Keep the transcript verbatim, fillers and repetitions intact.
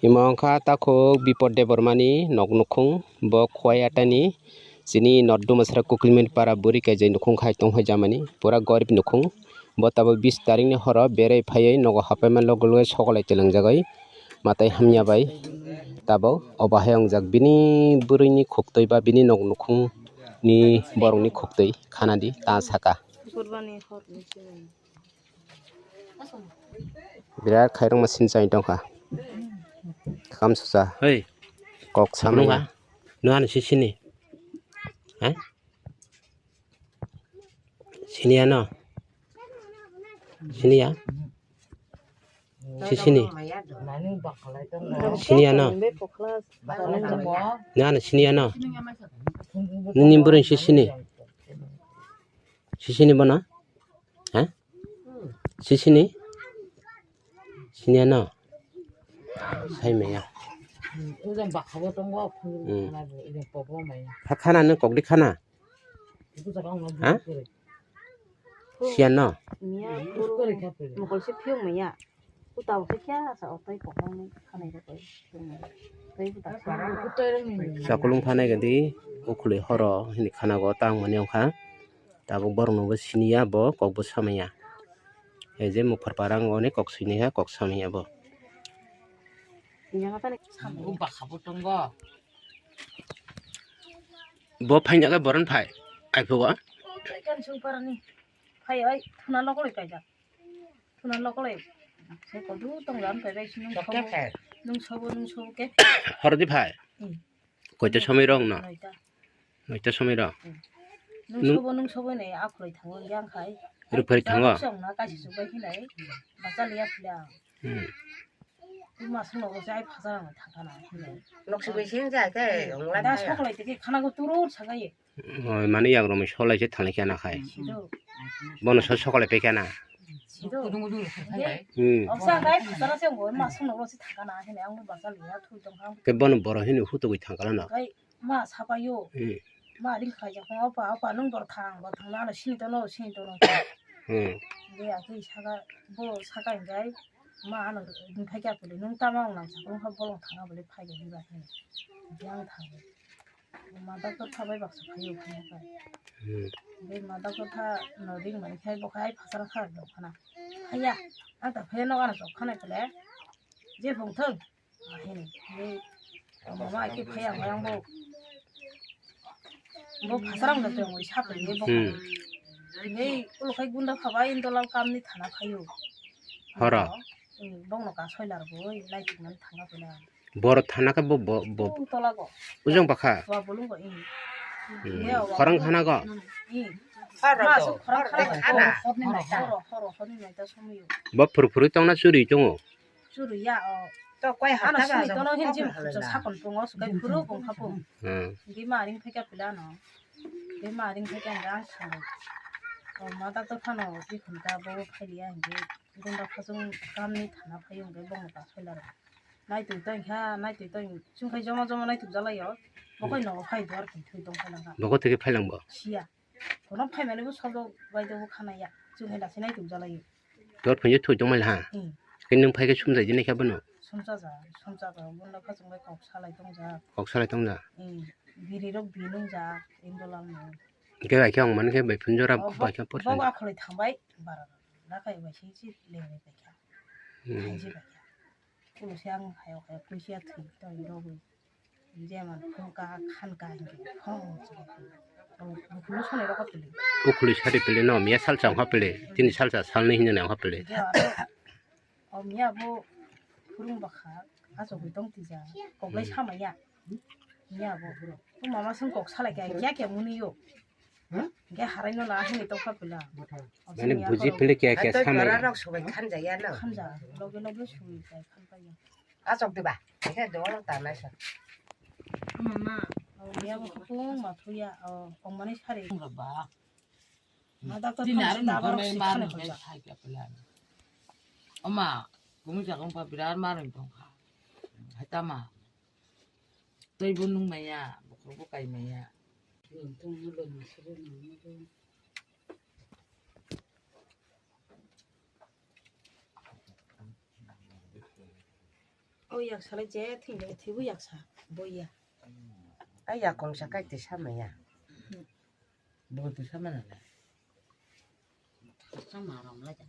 Imo wngkha takhuk Bipod Debbarmani nok nukhung, bo Khowai atani chini North Dumasra Kuklimani para bwrwi kaijai nukhung khai tongphai jamani, pura gorib nukhung. Bo tabuk bis tarikni horo berwi phaiwi nogo haphaima loge loge sokolai twlangjagwi matai hamya bai tabuk obo hai wngjak bini bwrwini khuktwi ba bini nok nukhungni borokni khuktwi khanadi ta saka. Birat khairokma sinchai tongkha. Kham susa. Hey. Kok samaya. Nungha. Nungha ni sisini. Ha? Siniya no? Siniya? Sisini. Siniya no? Nungha ni siniya no? Nini burung sisini. Sisini bono? Ha? Sisini? Siniya no? Sai maya. Hmm. Kha khana nung kokdi khana? Ha? Siya no? Mokol se phiyok maya. Uta uta kya sa otai kokang ni khanai rok oi. Tei uta. Sakulung phanai gadi ukhulwi horo hini khana go tang mani ongkha. Tabuk borok no bo siniya bo kok bo samaya. Ei je muphar parang oni kok siniya kok samaya bo. Bo phaina khe boron phai. Aiphugo. Phai oi thuna lokoloi kaijak. Thuna lokoloi. Se kodu tonglam kai bai nung sobo. Nung sobo nung sobo ke. Hordi phai. Hmm. Koita somoi rok no? Noita. Noita somoi rok. Hmm. Nung sobo nung sobo nei akhuloi thango yang khai. Rupari thango. Song na kaisi subai hinai. Basa liya phila. Hmm. Ima sung no sai phasa thangkana hinai. Nok subai sing ja ke. Da sokoloi tike khana go turur sagai. Oi, mani yagromwi solai se thanglaikha na khai. Sido. Bono so sokolai paikha na. Sido. Hmm. Oksa ang dai phasara se ngo ma sung no se thangkha na hene ang basa liya thui tong kha. Ke bono boro hini hutugwi thangkha na. Kai ma sapayo. Hmm. Ma ring khai ja kho opa opa nung bor thang bor thang na sini tono sini tono. Hmm. Be akhi saka bo saka ingai ma ano ring khai kya puli nung tama ong nang sa kung ha bolong thanga bole phai ga hiba hene. Yang thang. Ma doctor tha bai baksa phai o phai ka. Hmm. Be ma doctor tha no ring mani khai bo khai phasara kha do khana. Haya, ang ta phai no ana sok khana kle. Je phung thung. Ahini, be mama ke phai ang yang bo. Bo phasara no tong oi sa phai ni bo. Hmm. Be ulo khai gunda kha bai indolal kam ni thana phai o. Horo. Hmm, bong no ka soi lar bo oi lai thik man thanga phai na. Boro thana khe bo, bo, bo. Bung tola go. Ujang bakha. Wa bolong go, ih. Hmm. Iya, wa khorang bolong. Khana go. Ih. Horo ma do. Su khorang khana go. Horo, horo, horo, horo, horo, horo, ni naita somiyo. Bo phuru phuru tongna churi tongo. Churi ya, o. To koi ano hapta sumi ga tono jang hin jim khapsa sakon pungo, su kai phuru kong khapu. Hmm. Di ma ring pheka pila no. Di ma ring pheka jang thang. O ma ta to phano, di khun ka bo phai ya, di gunda khasung kam ni thana phai yung, di bong ta phai la. Naitwi tong kha, naitwi tong, chwng khai joma joma naitwi jalai o. Bo koi nogo phai duar khai thwi tong khai lang kha. Bo koi thwi phai lang bo? Siya. Kono phai mani bo sobo bai do bo khana ya. Chwng khai dasi naitwi jalai o. Duar phai thwi tong mai ha. Hmm. Khe nwng phai khe sumjai di nai kha bono. Sumsa ja, sumsa ja, bunda khasung bai kok salai tong ja. Kok salai tong ja. Hmm. Biri rok binung ja, indolam no. Khe bai khe ong man khe bai phun jora bai khe por. Bo akholi thang bai, bara. Rakai bai sing si le bai kha. Hmm. Thanji bai kha. Ulo se ang hayo hayo kusia thwi tong rogwi. Jeman phung ka khan ka hinke phung chiri. Ulo sone rogo pili. Ukhuli sari pili no miya salsa wngkha pili. Tini salsa salni hinjani wngkha pili. O miya bo phurung bakha asogwi tong tija. Koklai samaya. Miya bo. O mama sung kok salai kya kya muni yo. Hingke harai no na hini tokha pila. Mane buji pili kya kya samai. Rok subai khan jaya no. Khan ja, loge loge sui kai khan pai ya. Asok diba. Khe dol ta nai sa. Mama, o ya bo kung ma thuya, o ong mani sari. Ba. Ma doctor tini khan aru da no bar mai sik mar khane no khoja. Hai kya pila. Oma, kung ja kung pa birar mar tong kha. Hai ta ma. Tei bo nung maya, bokhorok bo kai maya. O yaksa le je thwile thwibo yaksa boya. Ai yakong sa kai te sama ya. Bo te sama na. Sama rom la ja.